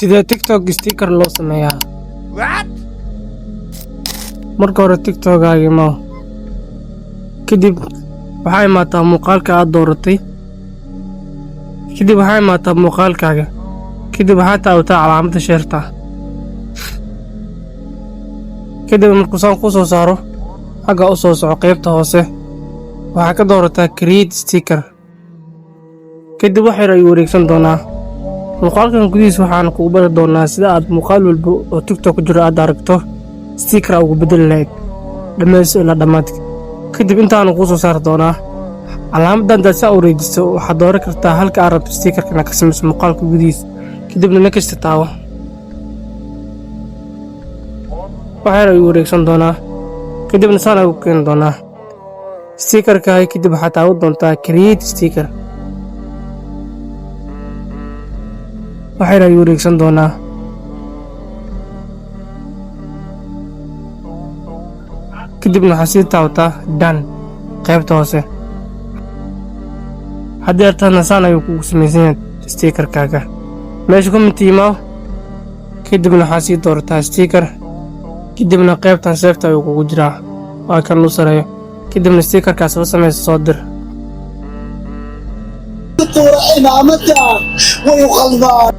Sidee TikTok sticker loo sameeyaa? Marka hore TikTok-gaaga imaw. Kadib waxaa imaataa muuqaalka aad dooratay. Kadib waxaa imaataa muuqaalkaaga. Kadib waxaa taabataa calaamadda share-ta. Kadib markuu saan kuu soo saaro, xagga u soo soco qaybta hoose. Waxaa ka doorataa create sticker. Kadib wax yar ayuu wareegsan doonaa. Muuqaalkan gudihiisa waxaan kugu bari doonaa sida aad muuqaal walba oo TikTok ku jiro aad aragto sticker ugu bedeli lahayd. Dhammayso ilaa dhammaadka. Kadib intaanu kuu soo saari doonaa. Calaamaddan hadaad saa u wareejiso, waxaad dooran kartaa halka aad rabto stickerka inaad ka samayso muuqaalka gudihiisa. Kadibna next taabo. Wax yar ayuu wareegsan doonaa. Kadibna saan ayuu ku keeni doonaa. Stickerka kadib waxaad taaban doontaa create sticker. Wax yar ayuu wareegsan doonaa. Kadibna waxaad sii taabataa done qaybta hoose. Haddii artaadna saan ayuu kugu samaysan yahay stickerkaaga. Meesha comment imaw. Kadibna waxaad sii doorataa sticker. Kadibna qaybtan save-ta ayuu kugu jiraa. Waa kan u sareeyo. Kadibna stickerkaas soo samayso, soo dir. Tuura cimaamada way u qalmaan.